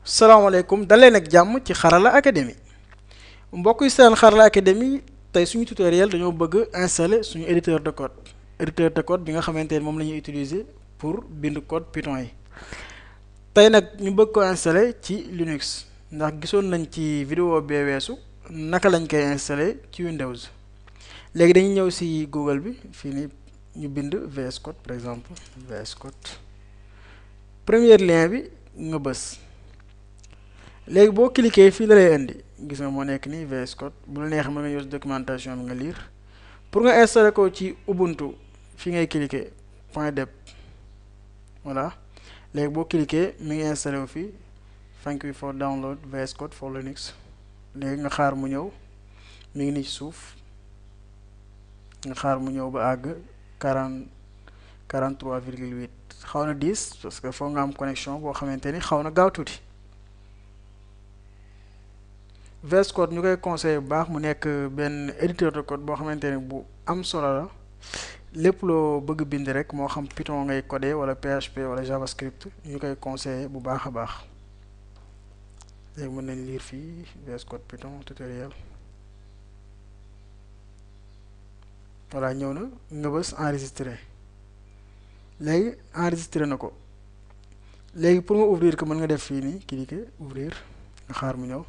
salaamaaleykum daleen ak jàmm ci Xarala Academy mbokk yi seen Xarala Academy tey suñu tutoriel dañoo bëgg installer suñu éditeur de code bi nga xamante ne moom la ñuy utiliser pour bind code Python yi tey nag ñu bëgg ko installer ci Linux ndax gisoon nañ ci vidéo bee weesu naka lañ koy installer ci Windows léegi dañuy ñëw si Google bi fii nii ñu bind VS Code par exemple VS Code premier lien bi nga bës. léegi boo cliquer fii la lay indi gis nga moo nekk nii VS Code bu la neexee mën nga use documentation bi nga lire pour nga installer ko ci Ubuntu fi ngay cliquer .deb voilà léegi boo cliquer mi ngi installé wu fii thank you for download VS Code for Linux léegi nga xaar mu ñëw mi ngi nii ci suuf nga xaar mu ñëw ba àgg 43,8 xaw na 10 parce que foog nga am connexion boo xamante ni xaw na gaaw tuuti. VS Code ñu koy conseillé bu baax mu nekk benn éditeur de code boo xamante ne bu am solo la lépp loo bëgg bind rek moo xam Python ngay codé wala PHP wala JavaScript ñu koy conseillé bu baax a baax léegi mën nañ lire fii VS Code Python tutoriel voilà ñëw na nga bës enregistré léegi enregistré na ko léegi pour nga ouvrir ko mën nga def fii nii cliquer ouvrir nga xaar mu ñëw.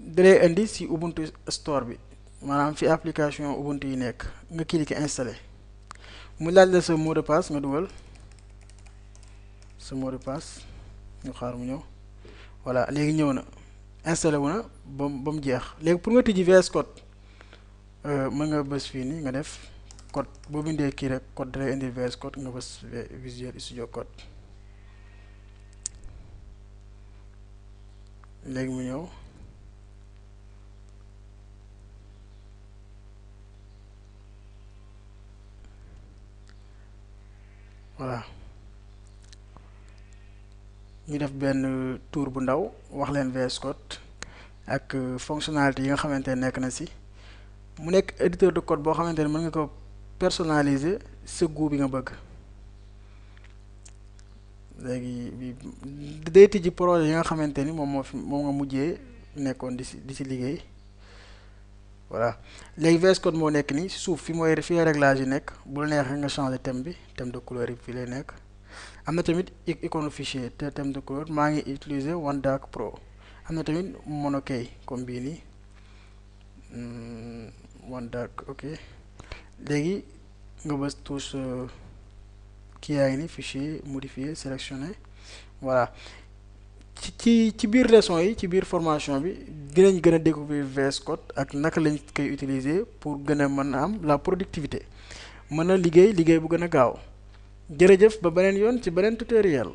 dalee indi si Ubuntu Store bi maanaam fi application Ubuntu yi nekk nga cliquer installer mu laaj la sa mot de passe nga dugal sa mot de passe ñu xaar mu ñëw voilà léegi ñëw na installé wu na ba mu jeex léegi pour nga tijji VS Code mën nga bës fii nii nga def code boo bindee kii rek code dalay indi VS Code nga bës Visual Studio Code léegi mu ñëw. voilà ñu def benn tour bu ndaw wax leen VS Code ak fonctionnalité yi nga xamante ne nekk na si mu nekk éditeur de code boo xamante ne mën nga ko personnaliser sa goût bi nga bëgg léegi day tijji projet yi nga xamante ni moom nga mujjee nekkoon di si liggéey voilà léegi VS Code moo nekk nii si suuf fi réglage yi nekk bu la neexee nga changer thème bi thème de couleur yi fii lay nekk am na tamit icône fichier te thème de couleur maa ngi utiliser OneDark Pro am na tamit Monokey comme bii nii OneDark ok léegi nga bës touche kii yaa ngi ni fichier modifier sélectionner voilà ci biir leçon yi ci biir formation bi dinañ gën a découvrir VS Code ak naka lañ koy utiliser pour gën a mën a am la productivité mën a liggéey bu gën a gaaw jërëjëf ba beneen yoon ci beneen tutoriel